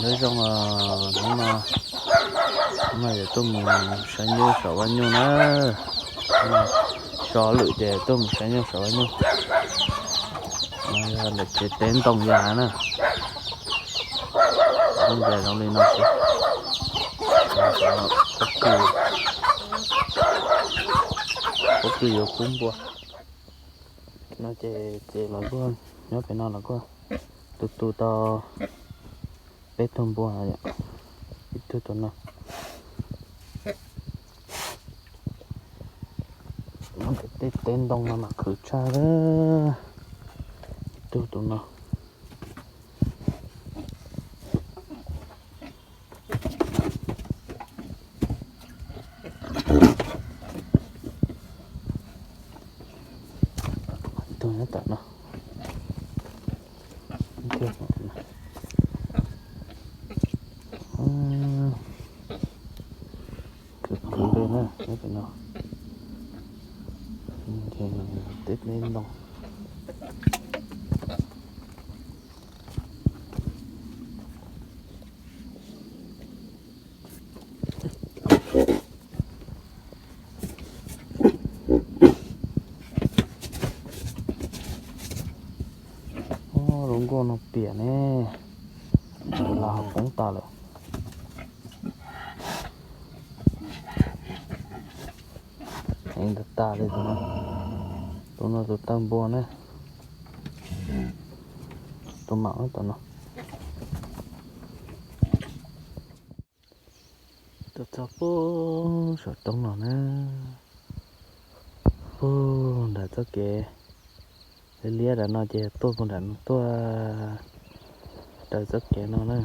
Nyob zoo, hnub no, hnub no yog tuaj mus saib nyuj saum vaj nyuj na. So lwm ces tuaj mus saib nyuj saum vaj nyuj. Yog ntawm tsev teb ntoo yas na. Ntoo yas zoo li no xwb. Pob kws yuav kub npua. No ces txiv los kuj nyob pem no los kuj tu tu tau peb tug npua, ib tug tus no. Tej teb ntoo no mas khwv tshaj, ib tug tus no. Tus nyob tom no. Khwv khwv li na, nyob pem no. Teb teb ntoo. Lub nkoj no piam ne, los poob tas lawm. Heev tas tas li tus no. Tus no tus tawg npua ne. Tus mam tom no. Tuaj txog puag saum roob no na, puag nram txoj kev liab liab nram no ces tuaj puag nram no tuaj raws txoj kev no na.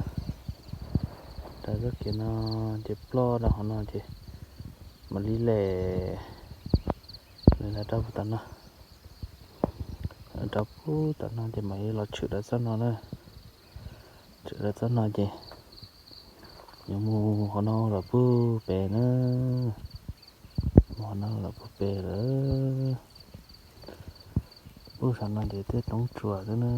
Raws txoj kev no ces ploj rau hauv no ces mam li lem, lem los rau puag tom no. Rau puag tom no ces mam li los tshwm rau txoj no na. Tshwm rau txoj no ces yuav mus qhov no los puag pem na. Mus qhov no los puag pem lawm. Puag saum no ces tej roob tsuas xwb na.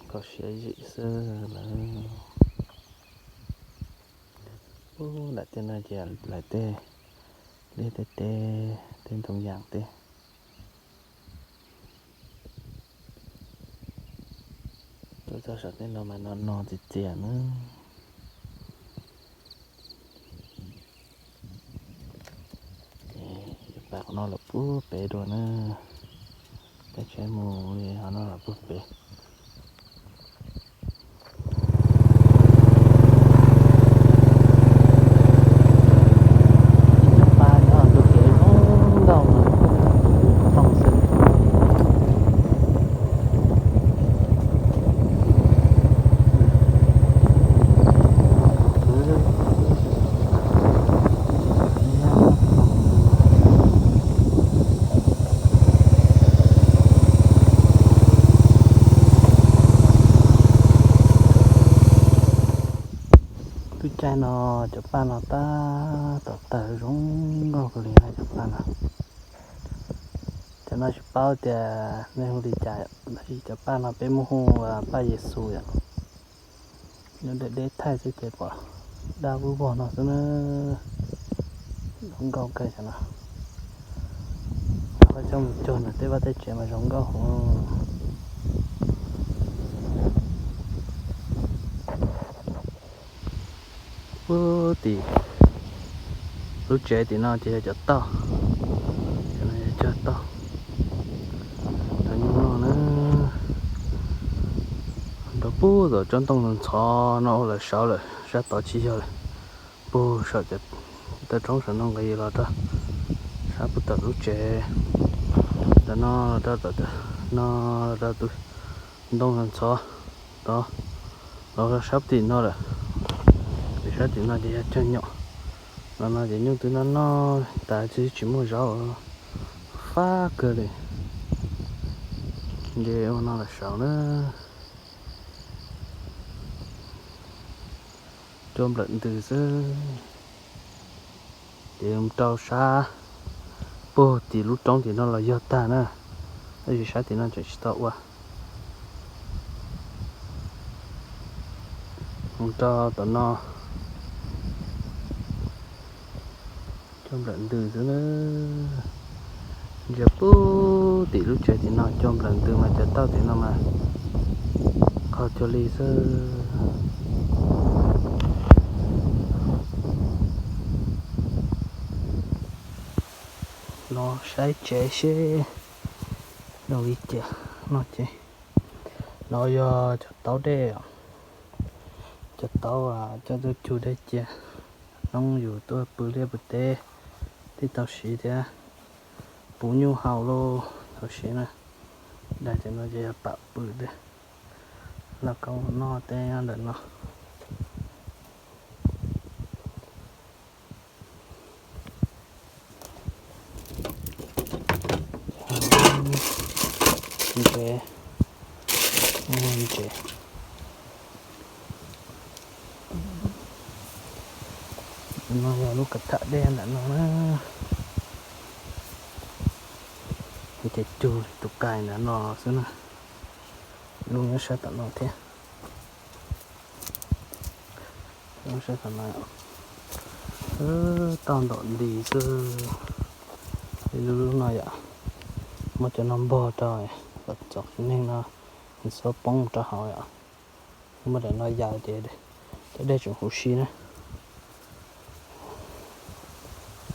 Kho siab zim xwb lawm. Ub, nram tej no ces lawv tej liaj tej teb, tej ntoo yas tej. Tuaj txog saum tej no mas no no txias txias na. Ces yuav pais qhov no lawm puag pem dua na. Peb tseem mus li qhov no lawm puag pem. Ib cov paj nyob tus kev zoo nkauj no, thooj xwb. Lub caij no cov paj no tab tom tawg zoo nkauj kawg li na cov paj no. Cov no tsis paub tias nej hu li cas, tab sis cov paj no peb muab hu paj Yexus yom. Nyob deb deb thaij xwb ces pom daj vog vog no xwb na. Zoo nkauj kawg cov no. Peb coj mus cog ntawm tej vaj tej tsev mas zoo nkauj heev. Puag tim lub tsev tim no ces yog cov tauj, cov no yog cog tauj. Cov nyuj no na, nrov puag tom tsob ntoo ntxhov no ua lawm saud lawm, sab tod tsis yog lawm. Puag saum cov taw roob saum no nqis los rau sab puag tom lub tsev, ntawm no rau tom no, rau tus ntoo ntxhov tod, los rau sab tim no lawm. Ces sab tim no ces yog cog nyom. Los no ces nyuj twb noj noj tas twb tsis muaj zaub, fab kawg li. Ces ua no lawm saud na. Cua nplawm ntws xwb. Ces rau sab puag tim lub roob tim no los yog tag na, tab sis sab tim no tseem tsis tau ua. Mus rau tom no, cua nplawm ntws xwb na. Ntsia puag tim lub tsev tim no cua nplawm ntws mas cov tauj tim no mas qhov cuag li xwb. Los saib tsev seb zoo li cas no ces. No yog cov taub dej, cov taub coj tuaj cug dej cia. Hnub yus tuaj pw liaj pw teb thiaj tau siv thiab, puv nyuj haus los tau siv na. Daim cov no ces yog pam pw tiag. Lauj kaub noj teb nyob ntawm no. Ntses, ntses. No yog lub kav tham dej ntawm no na. Ces cug tus kais ntawm no xwb na. Lub nyob sab tom no thiab. Tauj ntom nti xwb. Lub lub no yom, muab cov no npog rau kom txom txiv neej no txhob poob rau hauv yom. Muab daim no yas ces cov dej tseem huv si na.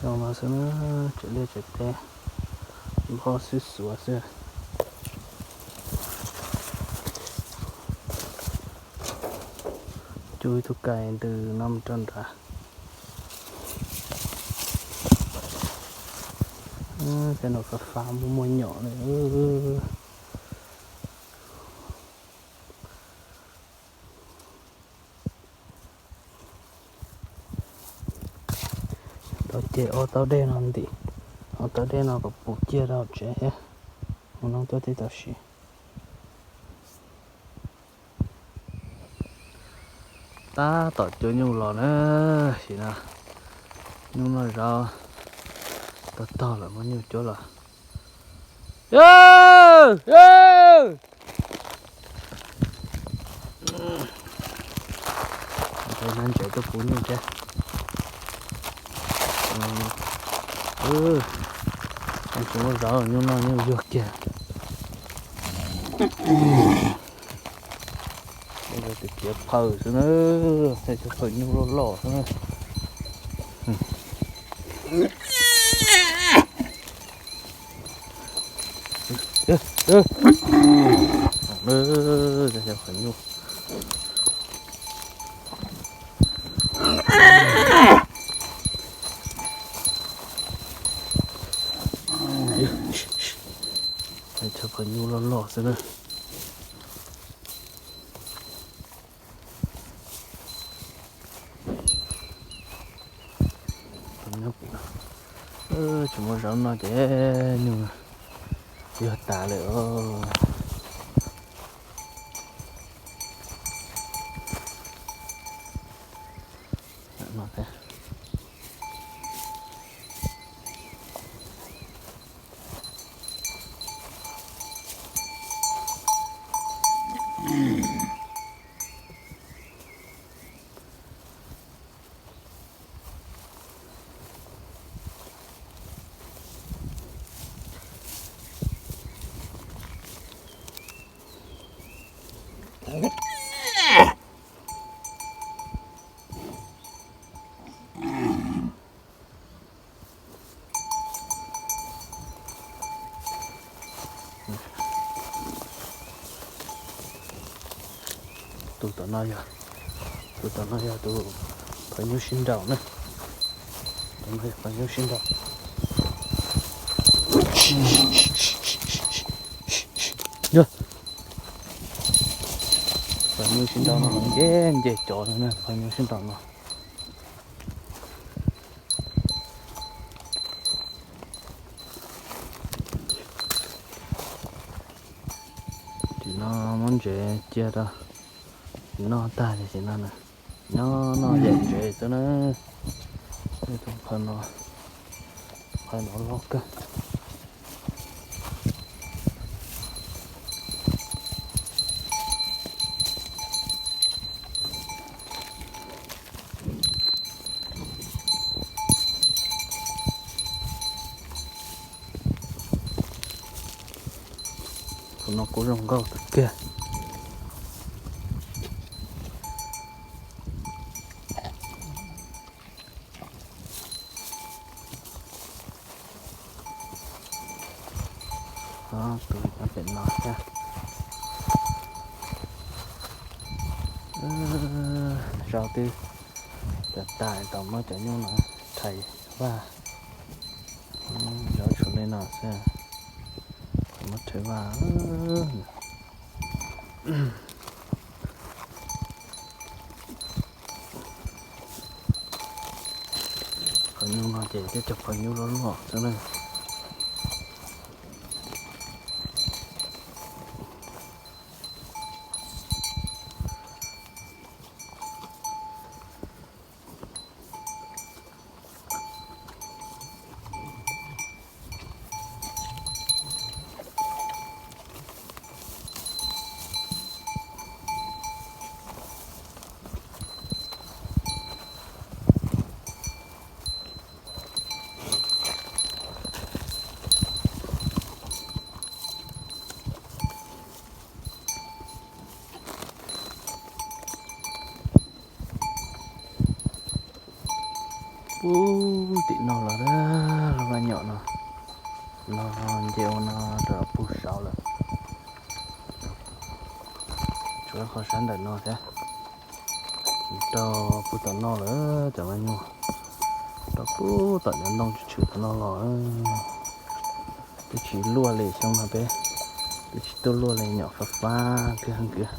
Zoo no xwb na, tsev liaj tsev teb npog xwb xuav xwb. Cug ib tug kais ntws no mus rau nrad. Tej no fav fav muaj muaj nyom li. Tau ces ob tauj dej no ntim, ob tauj dej no kom puv ciaj rau tsev thiab, mus no tuaj thiaj tau siv. Tab tom cua nyuj los na, sim no nyuj noj zaub tag tog lawm muab nyuj cuab los. Ntses tuaj puv nyuj thiab. Tsis muaj zaub nyuj noj nyuj yuag kiag. Tus tiav phaws xwb na, cov phaws nyuj loj loj xwb na. Cov phaws nyuj. Cov phaws nyuj loj loj xwb na. Tsis muaj zaub noj ces nyuj yuag tas lawm os. Tus tom no yog, tus tom no yog tus phaws nyuj sib nraus na. Tus no yog phaws nyuj sib nraus. Phaws nyuj sib nraus no nce nce cov na, phaws nyuj sib nraus no. Tim no muab ntsev cia rau noj tag li tim no na. Nyob noj yam ntsev xwb na. Tus phaws no, phaws no loj kawg. Kuv zoo nkauj kawg kiag. Tus nyob pem no thiab. Zaub twb tas tas, tau muab cov nyuj no rhais vaj. Zaub tshuav li no xwb, muab rhais vaj. Qhov nyuj no ces tej cov qhov nyuj loj loj xwb na. Pub tim no los, lub vaj nyom no, no nce ua no rau pug saud lawm. Tsuas qhov sab ntawm no thiab. Rau pug tom no lawm cov vaj nyuam, rau pug tom cov ntoo tshwm tshwm tom no los. Twb tsis luaj li xyoo no peb, twb tsis tuaj luaj li, nyom fab fab kiag kiag.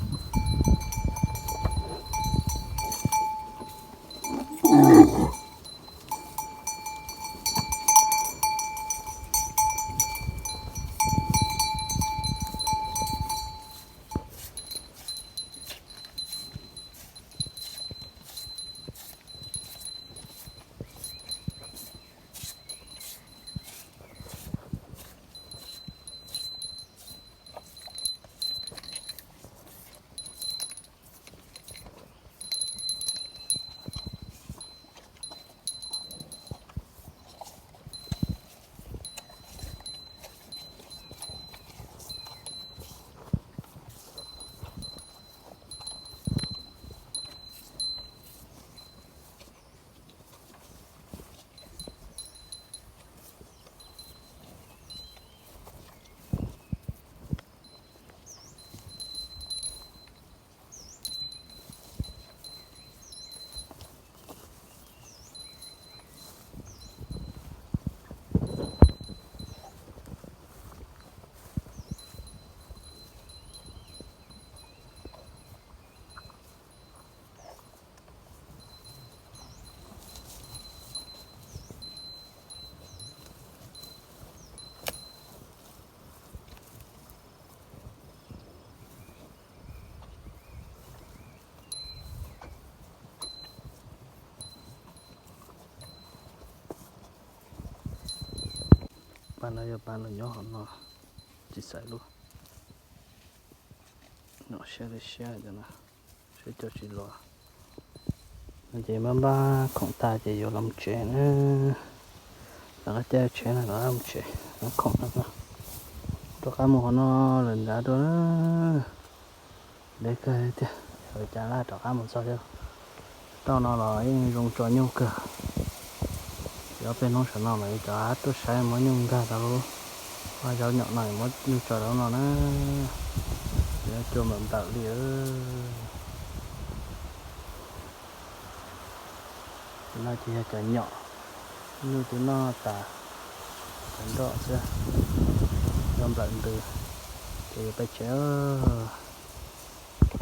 Pas no yog pas los nyob hauv no, tsis xaiv lub, nyom siab li siab cov no, saib cov tsis los. No ces maj npaj khoom tag ces yuav los mus tsev na. Lawv qab caij tsheb no rov qab mus tsev, khoom no rov qab mus hauv no lawm nrad dua na. Deb kawg tiag, xyov cas laj rov qab mus txog thiab. Tau no los yeej zoo tso nyuj kawg. Ces ob peb hnub saum no mas yuav cov tuaj saib muab nyuj nkag rau lub vaj zaub nyom no, muab nyuj tso rau no na. Yuav cua nplawm nplawm li. Tus no ces yog cov nyom, nyuj twb noj tas cov nroj xwb, cua nplawm ntws, ces yuav peb tsev.